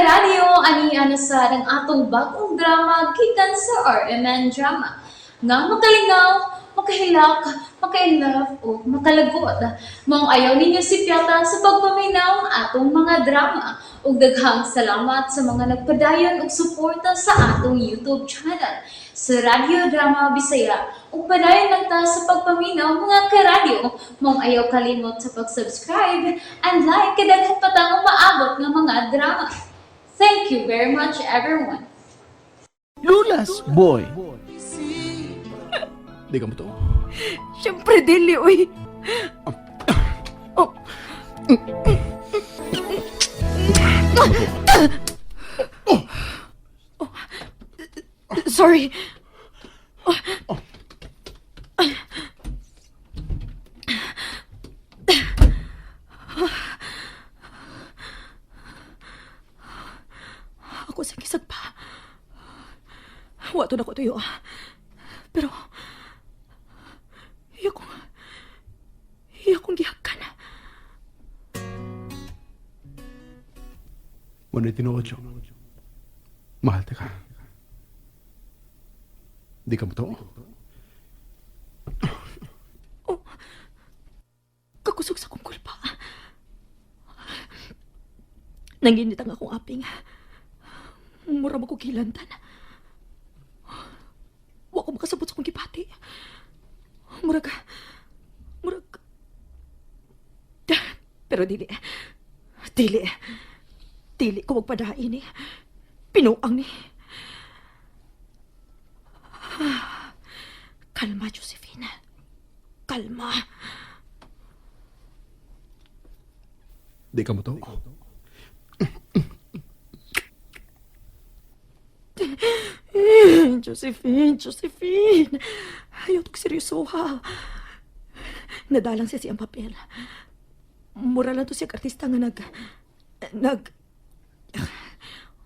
Karadyo, ani na sad ang atong bagong drama gikan sa RMN Drama nga makalingaw, makahilak, maka-inlove o makalagot. Maong ayaw ninyo sipyata sa pagpaminaw ang atong mga drama. Ug daghang salamat sa mga nagpadayon og suporta sa atong YouTube channel sa Radyo Drama Bisaya. Ug padayon lang ta sa pagpaminaw, mga karadyo. Maong ayaw kalimot sa pag-subscribe and like kay daghan pa tang umaabot nga mga drama. Thank you very much, everyone. Lola's Boy. Di ka motoo? Siyempre, dili, uy. Oh. Oh. Sorry. Ako sa kisag pa. Wato na ko tuyo, ah. Pero iya kong gihakan. Muna tinuod siya. Mahal ta ka. Di ka motoo? Oh, kakusog sa akong kulpa. Nanginit ang akong aping. Mura mo ko gilantan. Wa ko makasabot sa akong gibati. Murag. Pero dili. Dili. Dili ko magpadain eh. Pinuang ni. Kalma, Josephine. Kalma. Di ka motoo? Josephine, Josephine. Ayaw tong seryoso ha. Nadalang siya siyang papel. Mura lang to siya artista nga nag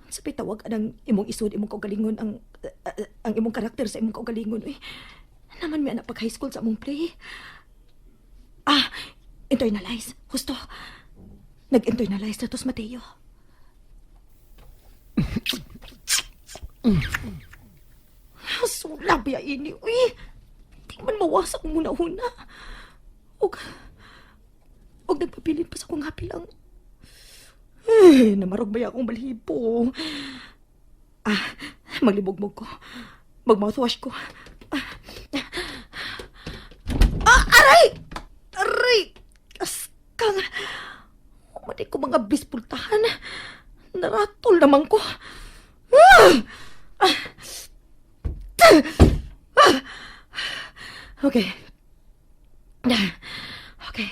sa tawag anang imong isod imong kaugalingon ang imong karakter sa imong kaugalingon, uy. Naman mi anak pag high school sa among play. Ah, internalize. Husto. Nag-internalize na tos Mateo. Sulab ya ini, uy. Di man mawasak muna una. Og nagpabilin pa sa akong happy lang. Eh, namarog ba akong balhibo? Ah, maglibog-mog ko. Mag-mouthwash ko. Ah, ah, aray! Aray! Askang! Umadi ko mga bispultahan. Naratol naman ko. Ah! Ah! Ah! Okay. Okay.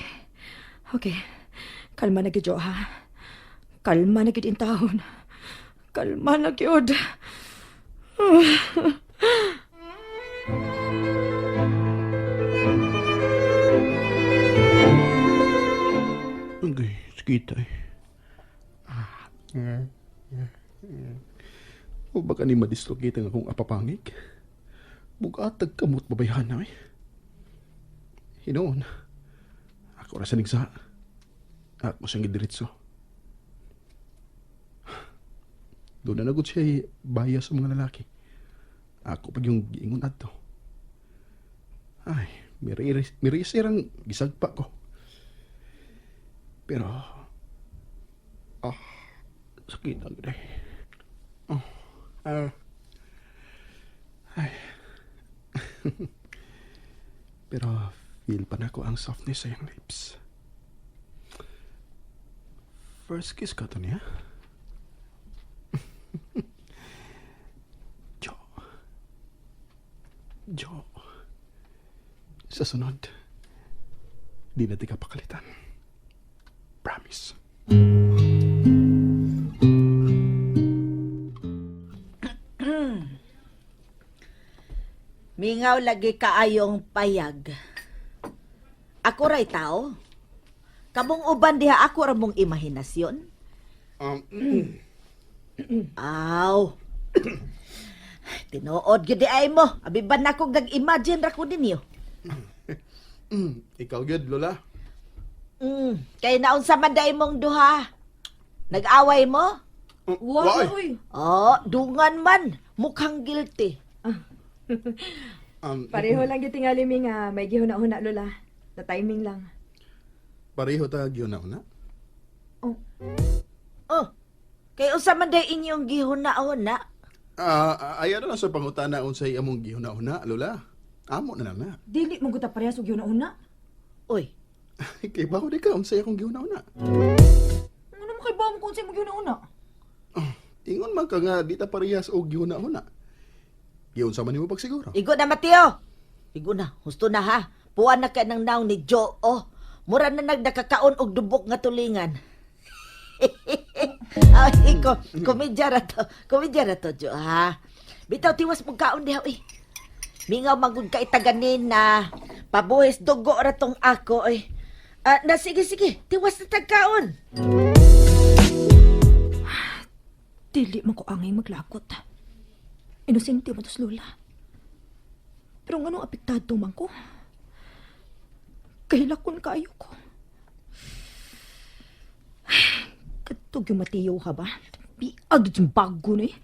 Okay. Kalma na gyud, ha. Kalma na gyud intawon. Kalma na gyud. Okay, sakit ay. O baka ni madislocate ang akong apapangik. Bugatag kamot babayhan na eh. Hinoon, ako ra sa nigsa. Ako siyang gidiretso. Doon na nagod siya baya sa mga lalaki. Ako pag yung giingon adto. Ay, mirisirang gisagpa ko. Pero, ah, sakit ang gede. Oh, ah, ay. Pero, feel pa na ko ang softness sa iyang lips. First kiss ko to niya. Jo. Jo. Sa sunod, di na di ka pakalitan. Promise. Mingaw lagi kaayong payag. Ako ray tao. Kamong uban diha, ako ra mong imahinasyon. Aw. Tinuod gyud di ay mo. Abiban na ko nag-imagine ra ko ninyo. Ikaw gyud, Lola. Kay naunsa man day mong duha? Nag-away mo? Wa, Wa, oy. Oh, dungan man. Mukhang guilty. Pareho lang gyud tingali mi nga may gihuna-huna, Lola. Na timing lang. Pareho ta gihuna-huna. Oh, Oh, kay unsa man day inyong gihuna-huna? Ah, ayaw na lang sa pangutana unsay among gihuna-huna, Lola. Amo na lang na. Dili mo gud ta parehas og gihuna-huna. Uy, Kay bawo di ka unsay akong gihuna-huna. Ano mo kay ba mo kung unsay mo gihuna-huna? Ingon man ka nga di ta parehas og gihuna-huna. Giunsa man nimo pagsiguro. Igo na, Mateo. Igo na, husto na ha. Puan na ka ng naong ni Joe. Oh, mura na nagdakakaon og dubok nga tulingan. Ay, ko, komedya ra to. Komedya ra to, Joe, ha? Bitaw, tiwas mong kaon diha, uy. Mingaw magud ka itaganin na pabuhis dugo ra tong ako, oy. Ah, na sige, sige, tiwas na tagkaon. Dili man ko angay maglagot. Inosente man tos Lola. Pero nganong apektado man ko? Kahilakon kaayo ko. Katog yung Mateo ha ba? Biag yung bago na eh.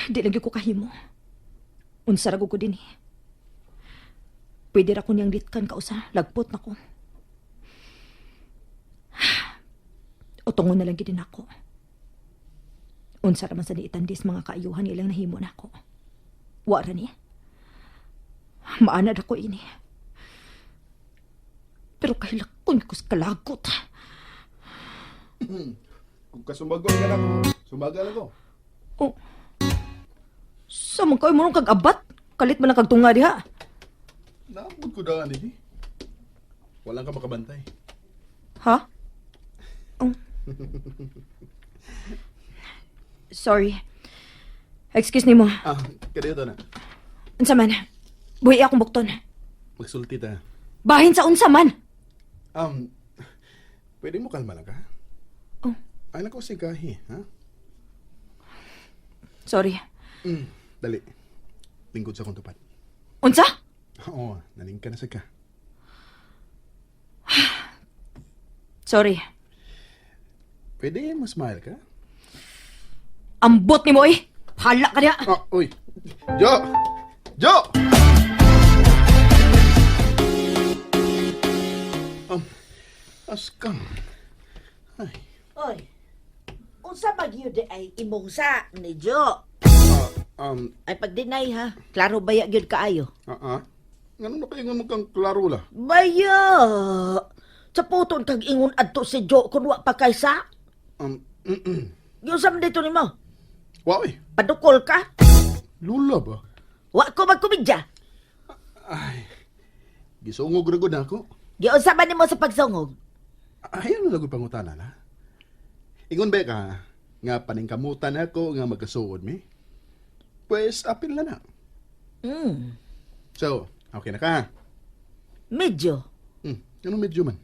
Di lagi ko kahimo. Unsa ra ko din eh. Pwede ra ko niyang litkan kausa. Lagpot na ko. Utungon na lang gid ako. Unsa ra man sa niitandis mga kaayuhan ilang nahimo nako. Wa ra ni. Maanad ako ini. Pero kahilakon ko sa kalagot. Kung kasumagon ka na ko, sumagal ako. Oh. Sa man kayo mo kag abat? Kalit man lang kag tunga diha. Naabot ko daan eh. Walang ka makabantay. Ha? Oh. Sorry. Excuse nimo. Ah, kadiyo to na. Unsa man? Buhi akong bukton. Magsulti ta. Bahin sa unsa man. Um, pwede mo kalma lang ka? Oh. Ay, nako si Kahi, ha? Sorry. Dali. Lingkod sa akong tupad. Unsa? Oo, naning ka na sa ka. Sorry. Pwede mo smile ka? Ambot nimo eh. Hala ka diha. Ah, uy. Jo! Jo! Askang. Ay. Oy, unsa magyud ay imong sa ni Joe? Ah, Ay pag-deny ha, klaro baya gyud kaayo. ah, ah. Ngano na kayo nga mukhang klaro la? Baya! Sa puton kag ingon adto si Joe kun wa pa kay sa. Giunsa man dito nimo? Wow, eh. Padukol ka? Lula ba? Wa ko magkomedya. Ay. Gisungog ra gud ako. Giunsa man nimo sa pagsungog? Ayaw na lagoy pangutana na. Ingon ba ka nga paningkamutan ako nga magkasuod mi? Pues apil na na. So, okay na ka? Medyo. Ano medyo man?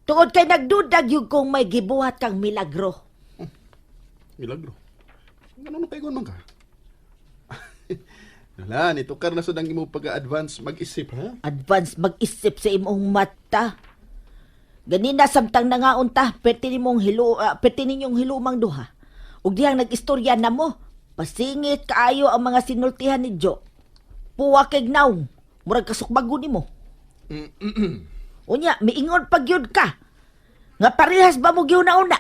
Tungod kay nagdudag yung kung may gibuhat kang milagro. Milagro. Ano na kaigon man ka? Wala, nitukar na sa dang imo pag-advance mag-isip, ha? Advance mag-isip sa imong mata. Ganina samtang nangaon ta, perti nimong hilo, perti ninyong hilumang duha. Ug dihang nag-istorya na mo, pasingit kaayo ang mga sinultihan ni Joe. Puwa kay naong, murag kasukbago nimo. Unya, miingon pag yun ka. Nga parehas ba mo giuna-una?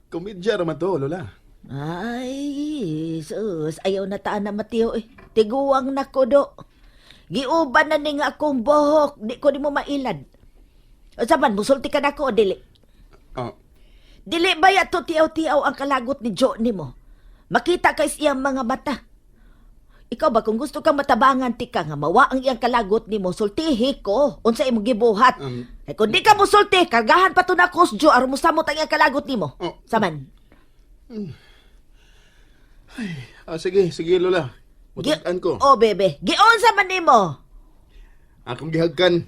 Komedya raman to, Lola. Ay, sus, ayaw na taan na Mateo eh. Tiguang na ko do. Giuban na ni nga akong buhok, di ko nimo mailad. O saman, musulti ka na ako o dili? Ah, Dili ba ya to tiaw-tiaw ang kalagot ni Joe nimo? Makita kay siyang mga mata. Ikaw ba kung gusto kang matabangan ti ka nga mawa ang iyang kalagot nimo, sultihi ko unsa imong gibuhat. Eh, kung di ka musulti, kargahan pa to na ko Joe aron mosamot ang iyang kalagot nimo. Oh. Saman. sige, sige, Lola. Mutukan ko. Oh, bebe. Giunsa man nimo? Akong gihagkan.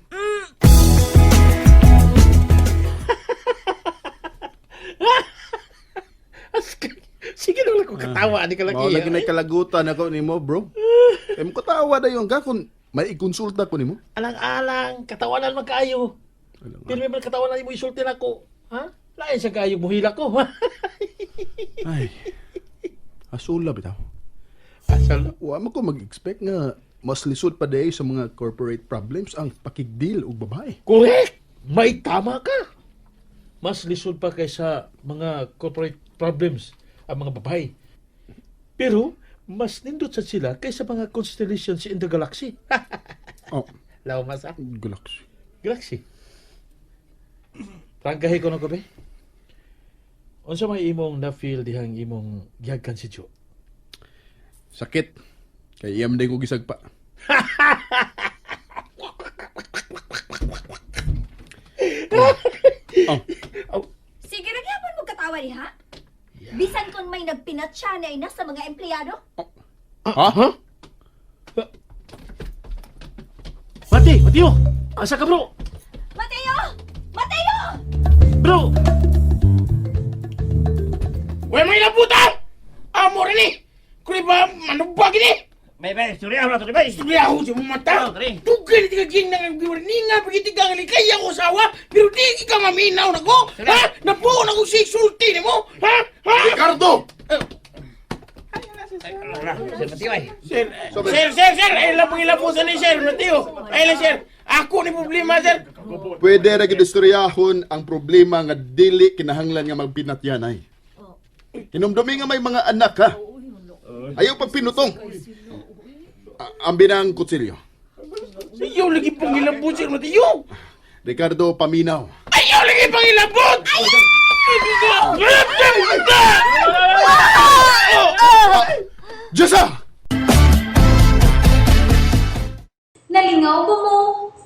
Sige na lang ko katawa ni kalaki. Mao lagi na kalagutan ako nimo, bro. Eh mo katawa dayon ka kung may ikonsulta ko nimo. Alang-alang, katawanan man kaayo. Alang- Pero may man katawanan mo isulti na ko. Ha? Lain sa kayo muhila ko. Ay. Asula bitaw. Asal. Wa man ko mag-expect nga mas lisod pa day sa mga corporate problems ang pakigdeal og babae. Correct! May tama ka. Mas lisod pa kaysa mga corporate problems ang mga babae. Pero, mas nindot sa sila kaysa mga constellations in the galaxy. Oh, Law mas ah. galaxy. Galaxy. Prangkahi ko na ko, be. Unsa may imong na-feel dihang imong gihagkan si Joe? Sakit. Kay iyam day ko gisagpa. Oh, Sige ra gyapon mo katawa diha. Bisan kung may nagpinatsyana na sa mga empleyado. Ha? Mati! Mateo! Asa ka, bro? Mateo! Mateo! Bro! Uy, may labutan! Amo rin eh! Kung ba, manubag ni? Bay, bay, istorya na to, bay. Istorya ako sa mong mata! Oh, dali. Dugay na tiga ging nang ninga, pagiti kang likay ako sawa, pero di ka maminaw na ko! Ha? Napuo na ko si sulti ni mo! Ha? Ha? Ricardo! Sir Mateo, ay. Sir, sir, sir, sir! Ay lang pangilabutan ni sir, Mateo! Ay lang, sir! Ako ni problema, sir! Pwede ra gyud istoryahon ang problema nga dili kinahanglan nga magpinatyanay. Hinumdumi nga may mga anak ha. Ayaw pagpinutong. Ambi ng kutsilyo. Ayaw lagi pangilabot, sir, Mateo! Ricardo, paminaw. Ayaw lagi pangilabot! Ayaw! Jessa! Nalingaw ba mo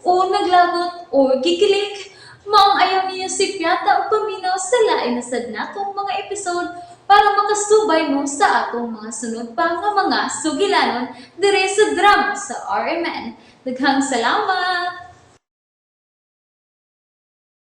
o naglagot o gikilig? Maong ayaw niyo si Piata o paminaw sa lain na sad natong mga episode para makasubay mo sa atong mga sunod pa nga mga sugilanon dire sa drama sa RMN. Daghang salamat!